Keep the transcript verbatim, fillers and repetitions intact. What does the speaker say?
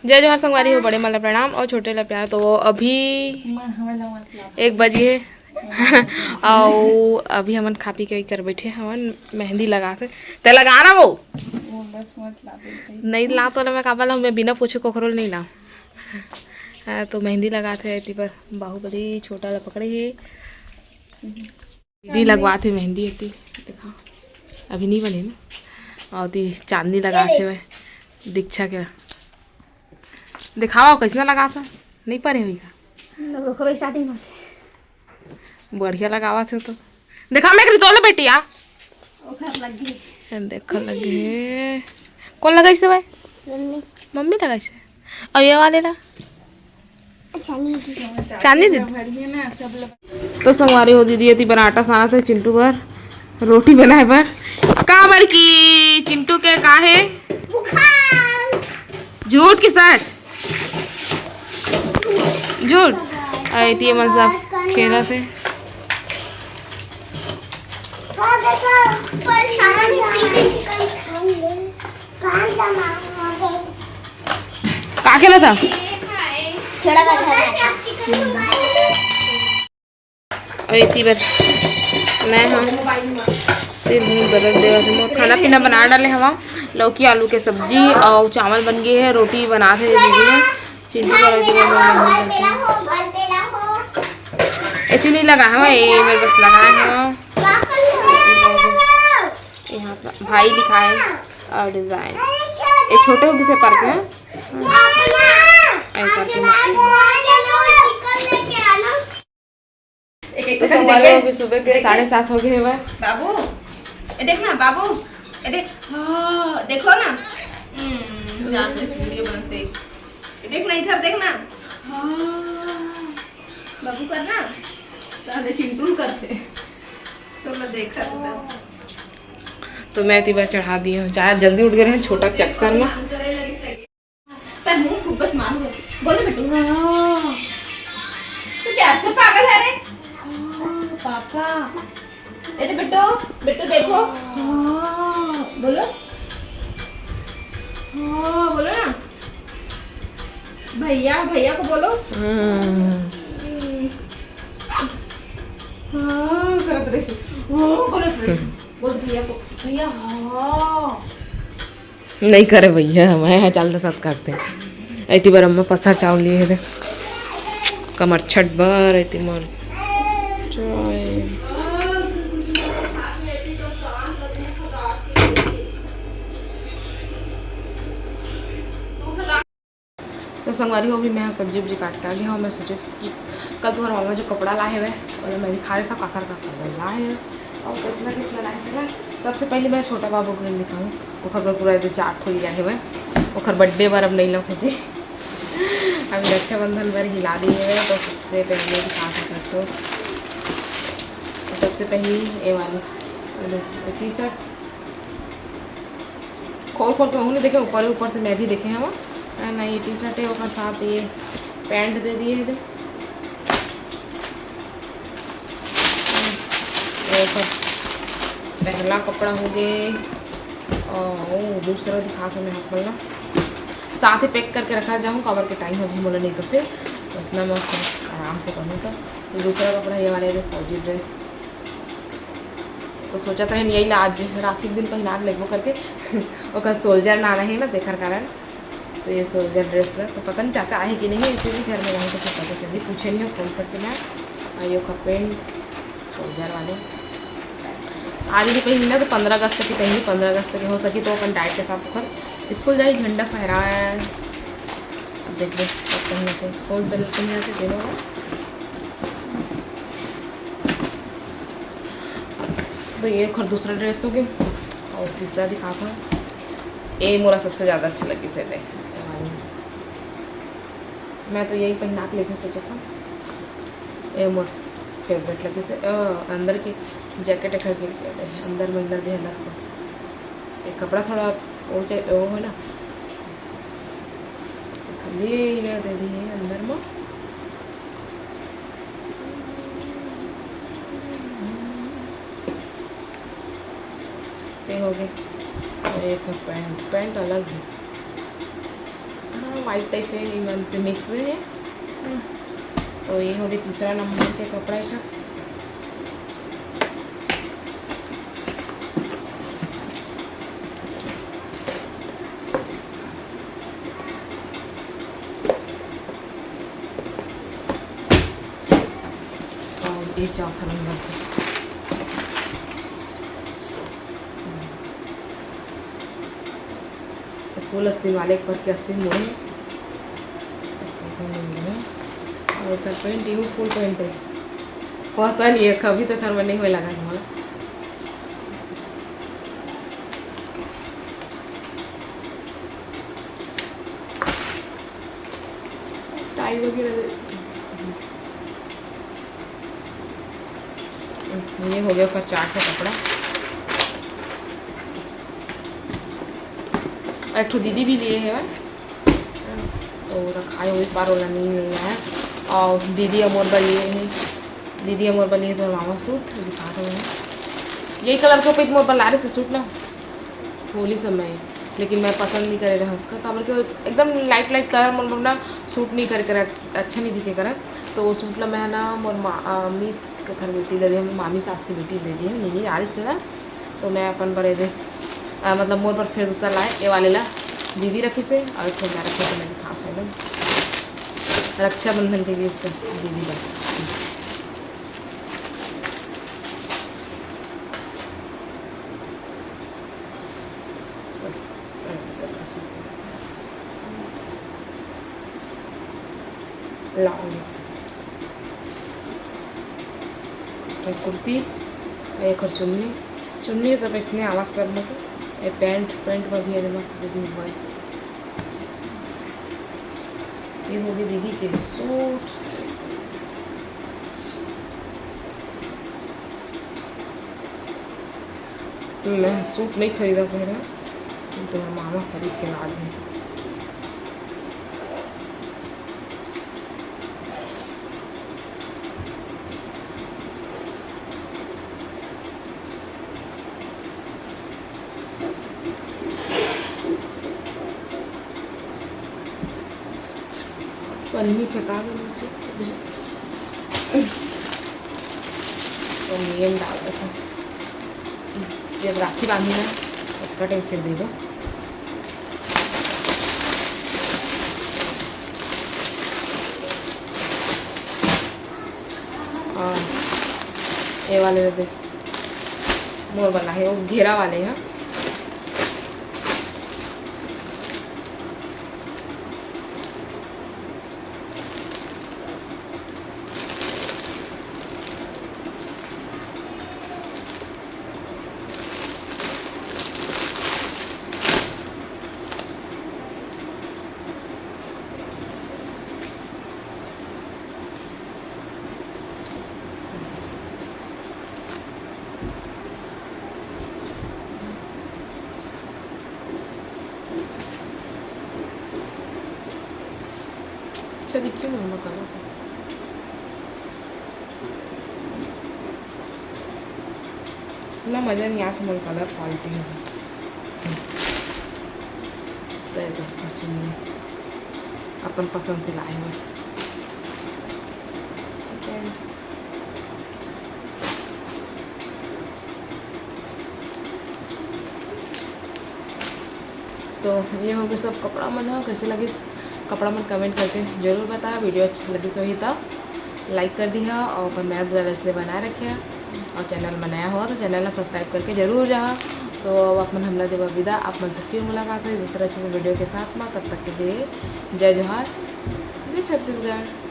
जय जोहार संगवारी हो, बड़े मन ला प्रणाम और छोटे ला प्यार। तो अभी एक बजे हे। और अभी हमन खा पी के कर बैठे हवन, मेहंदी लगात हे। ते लगा ना वो। नहीं ला तो मैं काबर ला, मैं बिना पूछे कोखरो नहीं ला। हाँ, तो मेहंदी लगात हे, एती पर बाहुबली छोटा ला पकड़े हे। दीदी लगवात हे मेहंदी एती, देखा अभी नहीं बने ना। और ती चांदनी लगात हे वह दीक्षा के। दिखावा कैसना लगात हे, नहीं परे हुई का? ओकरो स्टार्टिंग में बढ़िया लगावत हे तो। देखा मैं एक रितोले बेटिया। ओखर लग गई। देख लगी हे। कौन लगाइस हे भाई? मम्मी। मम्मी लगाइस हे। और ये वाले ला? चांदनी दीदी। चांदनी दीदी। तो संगवारी हो दीदी एती बर आटा सानत हे चिंटू बर रोटी बनाए बर। का बर की चिंटू के का हे? बुखार। झूठ कि सच? झूठ। आई ती मन सब खेलत हे। का खेलत हे? थोड़ा बहुत। और एती बर मैं हम सिर मुंह दर्द देवत हे। मोर खाना पीना बना डाले हवा, लौकी आलू के सब्जी और चावल बन गए हे, रोटी बनात हे दीदी हे। चिंटू का रोटी बन गई हे। एती नहीं लगा हवा, ये मेरे बस लगा हवा। यहाँ पर भाई लिखा है और डिजाइन। ये छोटे हो किसे पार्क में? ऐ करके मस्त। तो संगवारी हो, अभी सुबह के साढ़े सात हो गए हवय। बाबू, ए देख ना बाबू, ए देख, हाँ, देखो ना। हम्म, जान दे, वीडियो बनाते। ए देख ना, इधर देख ना। हाँ, बाबू कर ना। तो चिंटू करते। तो मैं देखा था। तो मैं एती बर चढ़ा दिए हूँ, चाहे जल्दी उठ गए रहे छोटा चक्कर में। सर मुंह खूब बस मारो। बोलो बेटू। हाँ। तू क्या से पागल है रे? हाँ, पापा। ए तो बेटो, बेटो देखो। हाँ। बोलो। हाँ, बोलो ना। भैया, भैया को बोलो। हम्म। हाँ, करत रही। हाँ, करत रही। बोल भैया को, भैया, हाँ। नहीं करे भैया, मैं यहाँ चल देता करते। एती बर अम्मा पसहर चावल लिए हे, कमरछठ बर एती मोर। तो संगवारी हो, अभी मैं सब्जी उब्जी काट के आ गई हूँ। मैं सोचे कि कल तुम्हारा मामा जो कपड़ा लाए हुए, और मैं दिखा देता काकर काकर लाए हुए। और कितना कितना लाए थे ना, सबसे पहले मैं छोटा बाबू को दिखाऊँ। ओखर बर पूरा एदे चार ठो लिया हुए, ओखर बर्थडे बर अब नहीं लौक होते। अभी रक्षाबंधन बर ही ला दिए हुए, तो सबसे पहले दिखा सकते हो। तो सबसे पहले ये वाली टी शर्ट खोल खोल के महूँ देखे, ऊपर ऊपर से मैं भी देखे हूँ। ना, ये टी शर्ट है, ओकर साथ ये पैंट दे दिए हे। ये सब पहला कपड़ा हो गए और वो दूसरा दिखा था मैं आप लोग ला। साथ ही पैक करके रखा जाऊँ, कवर के टाइम हो जाए बोला, नहीं तो फिर उसना मैं फिर आराम से करूँ। तो ये दूसरा कपड़ा, ये वाला, ये फौजी ड्रेस। तो सोचा था यही ला आज राखी के दिन पहना के लेगबो करके। ओकर सोल्जर नाना है ना, तेखर कारण। तो ये सोल्जर ड्रेस ला तो पता नहीं चाचा आए कि नहीं, ऐसे भी घर में रहे तो फिर पता चली, पूछे नहीं हो फोन करके मैं। और ये ओकर पैंट सोल्जर वाले आज भी पहनना तो पंद्रह अगस्त तक ही पहनी, पंद्रह अगस्त तक हो सकी तो अपन डाइट के साथ ओकर स्कूल जाए, झंडा फहराए। देख दे कब पहनते, कौन सा पहनते तीनों का। तो ये एक और दूसरा ड्रेस हो गया और तीसरा दिखाता हूँ। ये मोला सबसे ज़्यादा अच्छा लगे से देख, मैं तो यही पहना के लेके सोचा था। ये मोर फेवरेट लगे से, अ, अंदर की जैकेट एकर गिर गया है, अंदर में अंदर भी अलग से। ये कपड़ा थोड़ा वो चा-, वो है ना, तो खाली ये दे दी है अंदर में। ये हो गए। और एक है पैंट, पैंट अलग है। हाँ, टाइप टाइप है, ये मन से मिक्स है। तो ये हो गया तीसरा नंबर के कपड़ा है। और ये चौथा नंबर पे। तो फुल आस्तीन वाले एक पर के आस्तीन मोहे। और sir pant, you full pant है। पता नहीं है, कभी तो घर में नहीं हुए लगा हमारा। टाई वगैरह दे। ये हो गया ओकर चार ठो कपड़ा। और एक ठो दीदी भी लिए है, तो रखाए हुई पार वाला नहीं मिल रहा है। और दीदी अमोर बर लिए है, दीदी अमोर बर लिए तो मामा सूट दिखा रहे हैं। यही कलर के ऊपर मोर बर ला रहे से सूट ना होली समय, लेकिन मैं पसंद नहीं करे रहा का-, काबर के एकदम लाइट लाइट कलर मोर बर ना सूट नहीं करे करे, अच्छा नहीं दिखे करे। तो वो सूट ला मैं ना मोर मा-, अ, मामी के घर बेटी दे दी, हम मामी सास की बेटी दे दी है, नीनी आरिस से ना। तो मैं अपन बड़े दे, अ, मतलब मोर पर फिर दूसरा लाए, ये वाले ला दीदी रखी से और एक ठो मैं रखी से मैं दिखा पाए ना। रक्षाबंधन के गिफ्ट दीदी ला। लाओ। ये कुर्ती, ये कर चुन्नी, चुन्नी तो इसने आवाज कर मत। ये पैंट, पैंट में भी ये मस्त दे दी हुआ है। ये होगी दीदी के सूट। मैं सूट नहीं खरीदा कह रहा, तो मामा खरीद के ला दे। पन्नी फेंका दे नीचे। पन्नी में डाल देता हूँ। जब राखी बांधी ना, तब कटिंग फिर दे दो। हाँ, ये वाले दे दे। मोर वाला है, वो घेरा वाले हैं। अच्छा दिखिए ना, मत करो। इतना मजा नहीं आता, मोर कलर क्वालिटी में। तो ये देखो, सुनिए, अपन पसंद से लाए हुए। ठीक है। तो ये हो गए सब कपड़ा मन ह। कैसे लगिस कपड़ा मन, कमेंट करके जरूर बताया। वीडियो अच्छे से लगिस होही त लाइक कर दिहा और अपन मया दुलार इसने बनाए रखिया। और चैनल में नया हो तो चैनल ला सब्सक्राइब करके जरूर जाहा। तो अब अपन हमला देवा विदा, आप मन से फिर मुलाकात होही दूसरा अच्छे से वीडियो के साथ में। तब तक के लिए जय जोहार, जय छत्तीसगढ़।